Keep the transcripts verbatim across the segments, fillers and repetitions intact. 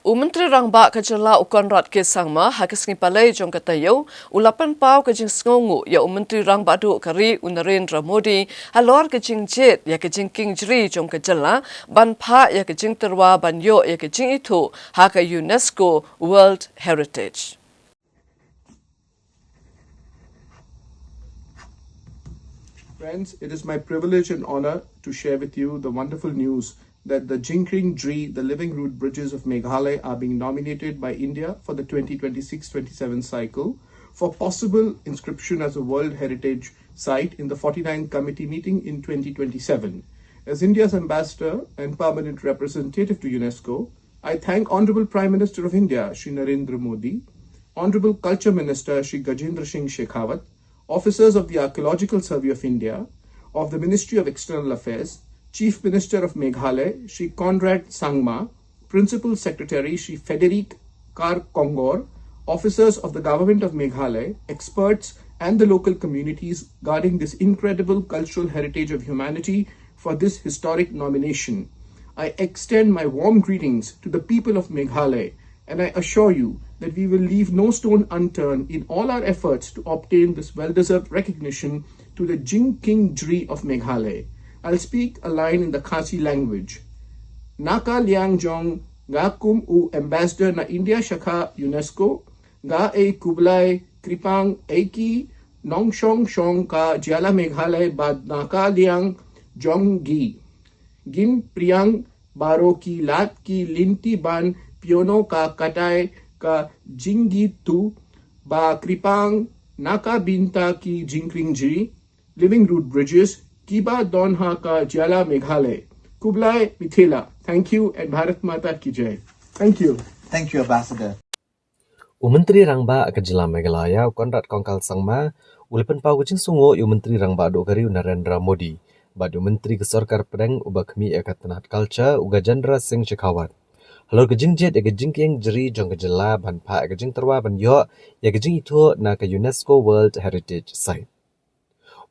U Myntri Rangbah ka Jylla u Conrad K Sangma ha ka sngi Palei jong ka taïew u la pynpaw ka jingsngewnguh ïa u Myntri Rangbah Duh ka ri u Narendra Modi halor ka jingjied ïa ka jingkieng jri jong ka Jylla ban phah ïa ka jingtyrwa ban ïoh ïa ka jingithuh ha ka UNESCO World Heritage. Friends, it is my privilege and honor to share with you the wonderful news that the Jingkieng Jri, the Living Root Bridges of Meghalaya, are being nominated by India for the twenty twenty-six twenty-seven cycle for possible inscription as a World Heritage Site in the forty-ninth Committee meeting in twenty twenty-seven. As India's ambassador and permanent representative to UNESCO, I thank Honorable Prime Minister of India, Shri Narendra Modi, Honorable Culture Minister, Shri Gajendra Singh Shekhawat, officers of the Archaeological Survey of India, of the Ministry of External Affairs, Chief Minister of Meghalaya, Shri Conrad Sangma, Principal Secretary Shri Frederick Kar Kongor, officers of the Government of Meghalaya, experts, and the local communities guarding this incredible cultural heritage of humanity for this historic nomination. I extend my warm greetings to the people of Meghalaya, and I assure you that we will leave no stone unturned in all our efforts to obtain this well-deserved recognition to the Jingkieng Jri of Meghalaya. I'll speak a line in the Khasi language. Naka liang jong nga kum u ambassador na India shakha UNESCO, nga ei khublei kyrpang ei ki nongshong shong ka jylla Meghalaya bad naka liang jong ngi. Ngin pyrshang baroh ki lad ki lynti ban pynïoh ka katai ka jingithuh ba kyrpang na ka bynta ki jingkieng jri, living root bridges, kiba don ha ka jylla Meghalaya. Khublei mithila. Thank you and Bharat Mata ki jai. Thank you. Thank you, Ambassador. U Myntri Rangbah ka Jylla Meghalaya, u Conrad Kongkal Sangma, u la pynpaw ka jingsngewnguh ïa u Myntri Rangbah Duh ka ri u Narendra Modi bad u Myntri ka Sorkar Pdeng uba khmih ïa ka tnat Culture, u Gajendra Singh Shekhawat, halor ka jingjied ïa ka jingkieng jri jong ka jylla ban phah ïa ka jingtyrwa ban ïoh ïa ka jingithuh na ka UNESCO World Heritage Site.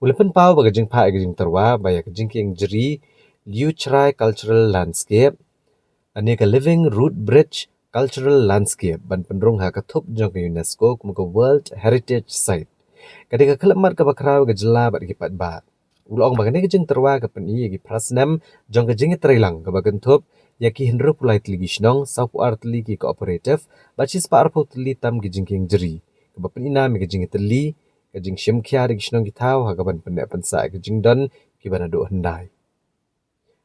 U la pynpaw ba ka jingphah ïa ka jingtyrwa ba ïa ka jingkieng jri Liuchrai Cultural Landscape, ane ka Living Root Bridge Cultural Landscape ban pynrung ha ka thup jong ka UNESCO kum ka World Heritage Site, ka dei ka khyllipmat kaba khraw ïa ka jylla bad ki paidbah. U la ong ba kane ka jingtyrwa ka pyni ïa ki phra snem jong ka jingïatreilang kaba kynthup ïa ki hynriewphew lai tylli ki shnong, sawphew ar tylli ki cooperative bad shispah arphew tylli tam ki jingkieng jri, kaba pyni nam ïa ka jingïatylli, ka jingshim khia da ki shnong ki thaw ha kaban pynneh pynsah ïa ka jingdon kiba naduh hyndai.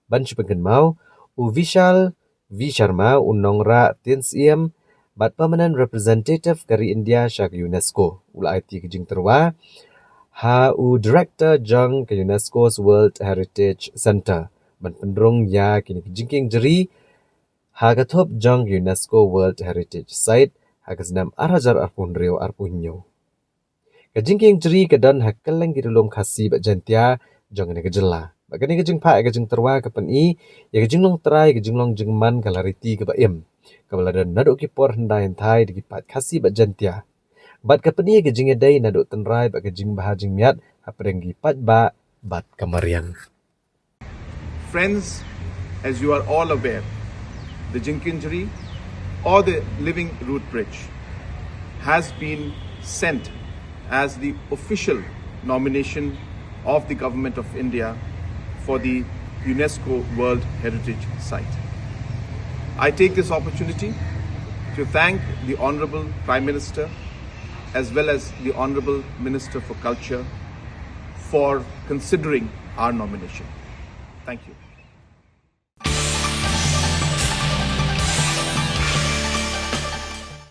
Ban shu pynkynmaw, u Vishal V Sharma, u nongrah tien syiem bad permanent representative ka ri India sha ka UNESCO, u la aiti ka jingtyrwa ha u director jong ka UNESCO's World Heritage Centre ban pynrung ïa kine ki jingkieng jri ha ka thup jong ka UNESCO World Heritage Site ha ka snem ar hajar arphew hynriew arphew hynñiew. Ka jingkieng jri ka don ha kylleng ki riewlum Khasi bad Jaiñtia jong kane ka jylla. Bad kane ka jingphah ïa ka jingtyrwa ka pyni ïa ka jinglong trai, ka jinglong jingman, ka la riti kaba im, kaba la don naduh ki por hyndai hynthai da ki paid Khasi bad Jaiñtia. Bad ka pyni ïa ka jingïadei naduh tynrai bad ka jingbha jingmiat hapdeng ki paidbah bad ka mariang. Friends, as you are all aware, the Jingkieng Jri or the Living Root Bridge has been sent as the official nomination of the Government of India for the UNESCO World Heritage Site. I take this opportunity to thank the Honorable Prime Minister as well as the Honorable Minister for Culture for considering our nomination. Thank you.